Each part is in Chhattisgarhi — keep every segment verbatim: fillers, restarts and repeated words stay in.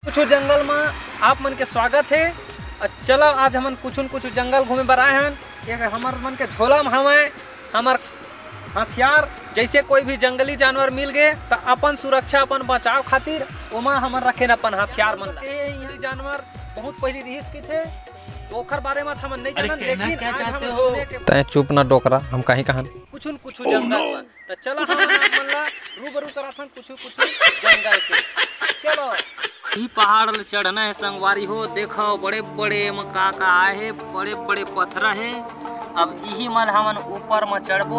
कुछु जंगल म आप मन के स्वागत हे। अउ चलो, आज हमन कुछु न कुछु जंगल घूमे बर आए हन। ये हमर मन के झोला म हवय हमर हथियार। जैसे कोई भी जंगली जानवर मिल गे, त अपन सुरक्षा, अपन बचाव खातिर ओमा हमन रखेन अपन हथियार मन ला। ये जंगली जानवर बहुत पहिली रिहिस किथे, तो ओखर बारे म हमन नइ जानन, लेकिन आज हमन सुने के तैं चुप ना डोकरा, हम कहीं कहन। कुछु न कुछु जंगल म। त चला हम आप मन ला रूबरू कराथन कुछु कुछु जंगल के। चलो। ई पहाड़ ल चढ़ना हे संगवारी हो, देखो बड़े बड़े म का का आए हे, बड़े बड़े पथरा हे। अब इही मन हमन ऊपर म चढ़बो।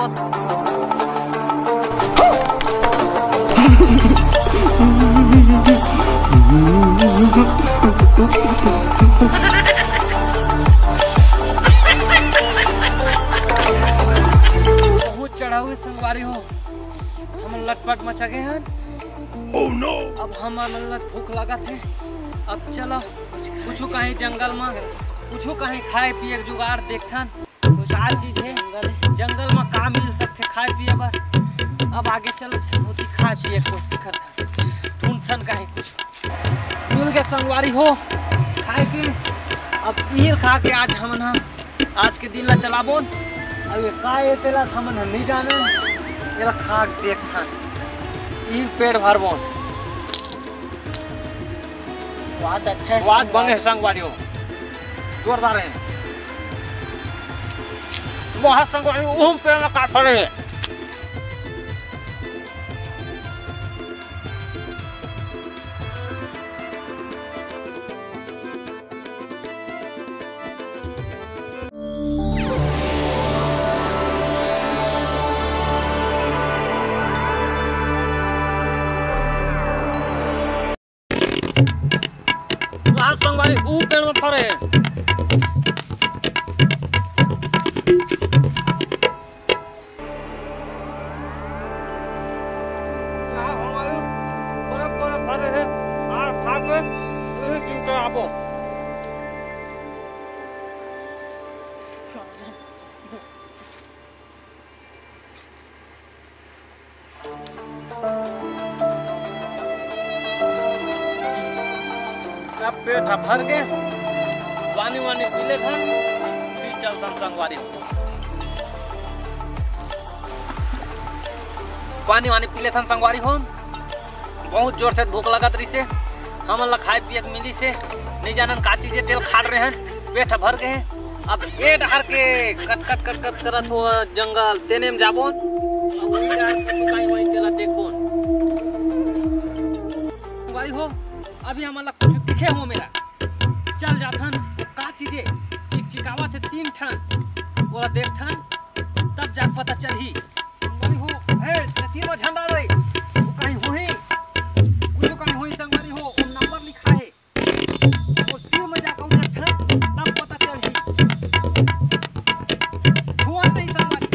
बहुत चढ़ाऊ हे संगवारी हो, हमन लटपट मचा गे हन। Oh no! अब हमन ला भूख लागत हे। अब चलो कुछु कहीं जंगल म कुछु कहीं खाए पिए के जुगाड़ देखथन। कुछ का चीज हे जंगल म, का मिल सकथे खाए पिए बर। अब आगे चल ओती खाए पिए के कोशिश करथन, ढूंढथन कहीं कुछ मिल गे संगवारी हो खाए के। अब इही खा के आज हमन ह आज के दिन ला चलाबोन। अब ये का ए तेला हमन ह नइ जानन, एला खा के देखथन, इही पेट भरबोन। स्वाद अच्छा हे स्वाद संगवारी। बने हे संगवारी हो, जोरदार हे। बहुत संगवारी, उहू पेड़ में का फरे हे। लाल संगवारी ऊ पेड़ में फरे हे। लाल संगवारी बड़े बड़े फरे हे, आज खा के यही दिन के आबो। अब पेट ह भर गे, पानी वानी पी लेथन, फिर चलथन संगवारी हो। पानी वानी पी लेथन संगवारी हो, बहुत जोर से भूख लगत रहिसे, हमन ला खाए पिए के मिलिसे, नइ जानन का चीज हे, तेल खात रहेन। पेट भर गे हे। अब ए डहर के कट कट कट कट करत हो जंगल, तेने में जाबोन। अउ वही डहर कुछु काई होही तेला देखबोन। भाई हो, अभी हमन ला कुछु दिखे हो मेरा। चल जाथन, का चीजे चिकचिकावत हे तीन ठन, ओला देखथन, तब जाके पता चलही। भाई हो, हे, रतिया में झंडा रे, वो काई होही, कुछु काई होही संगवारी हो, वो नंबर लिखा हे। वो तीर में जाकर उधर था, तब पता चलही। छुआ नहीं संगवारी,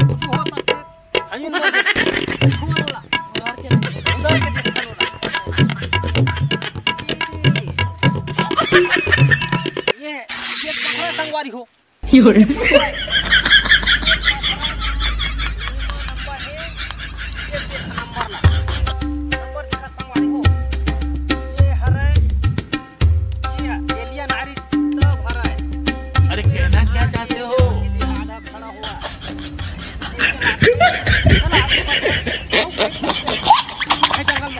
कुछ हो सकते। हई उधर के, छुआ वाला, उधर के नहीं, उधर के देख वाला। ये, ये कहाँ संगवारी हो? यो रे। अरे कहना क्या चाहते हो?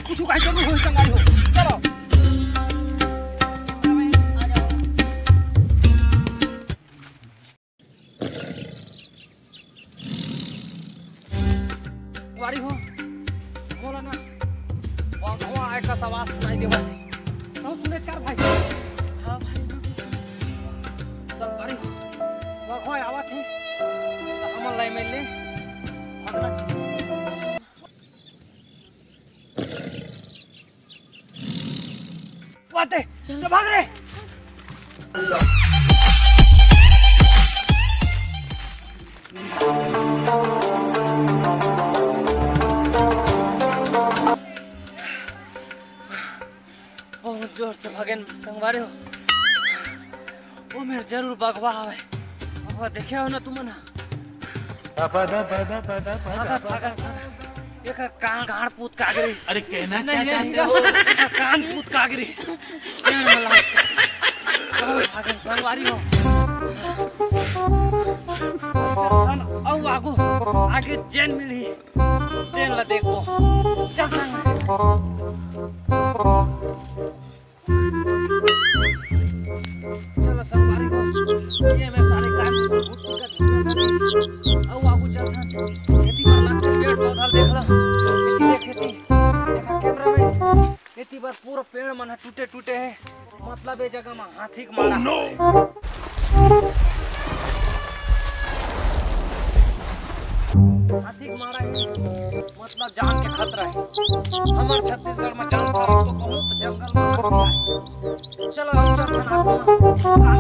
कुछ कहीं जरूर हो संगवारी हो। चलो। संगवारी हो, बोला ना, बघवा आए का सवाल सुनाई देवत हे। तो सुने कर भाई। हाँ भाई। संगवारी हो, बघवा आवत हे, तो हमन लाई मिल ले। भागना चाहिए। वाते, चल। चल भाग रे। बहुत जोर से भागेन संगवारी हो। वो मेर जरूर बघवा हवे। बघवा देखे हो ना तुमन ह? भागा, भागा, भागा। एकर कान गाड़ पूत कागरी। अरे, कहना नहीं, क्या नहीं, चाहते नहीं, हो? एकर कान पूत कागरी। चलो, भागन संगवारी हो। अउ आगू, आगे जेन मिलही, तेन ला देखबो। चल संग। चलो संगवारी हो, ये मैं सारे काम अउ आगू चल, खेती पर लग के पेड़ पौधा देख लो। खेती, खेती, देखा कैमरा में, खेती पर पूरा पेड़ मन ह टूटे टूटे हे। मतलब ये जगह में हाथी के मारा हे। हाथी के मारा हे, मतलब जान के खतरा हे। हमर छत्तीसगढ़ में जान खतरा तो बहुत जंगल में हाथी हे। चलो, हम चलथन आगू में।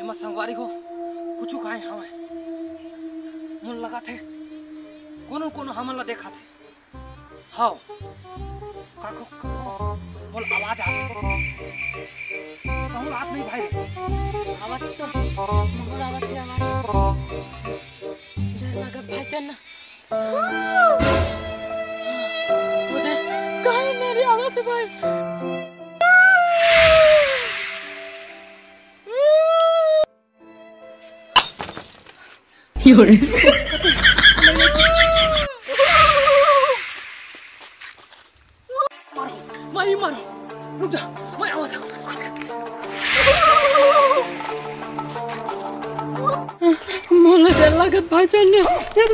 एमा संगवारी हो, कुछु काहे हवय। मोला लगत हे, कोनो कोनो हमन ला देखत हे। हव, काको, काको, मोला आवाज आत हे। कहूँ आत नहीं भाई। आवाज तो, मोला आवत हे आवाज। डर लगत भाई, चल ना। ओदे, काहे नहीं रे आवत हे भाई? मारो, मारो, रुक जा, मैं आवत हूँ। मोला डर लागत भाई, चल ना। यार,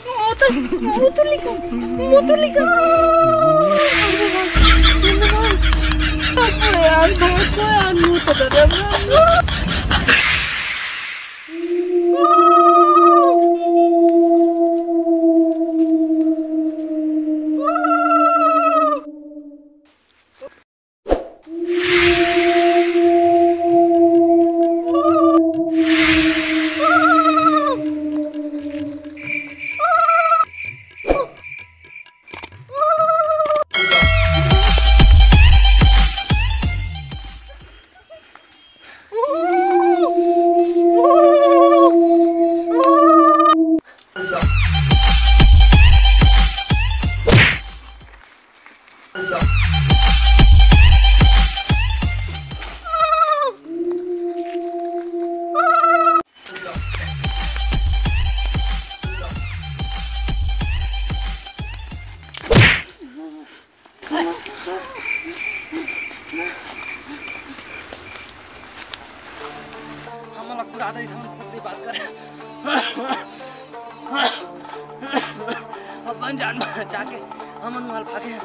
मोतुर, मोतुर लिखा, मोतुर लिखा। यार, बहुत यार, मोतुर। हमन ला कुदात रहिस, हमन खुद नहीं बात करे। अपन जान बचा के हमन वहाँ भागे हैं।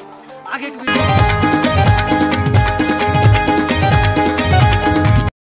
आगे के वीडियो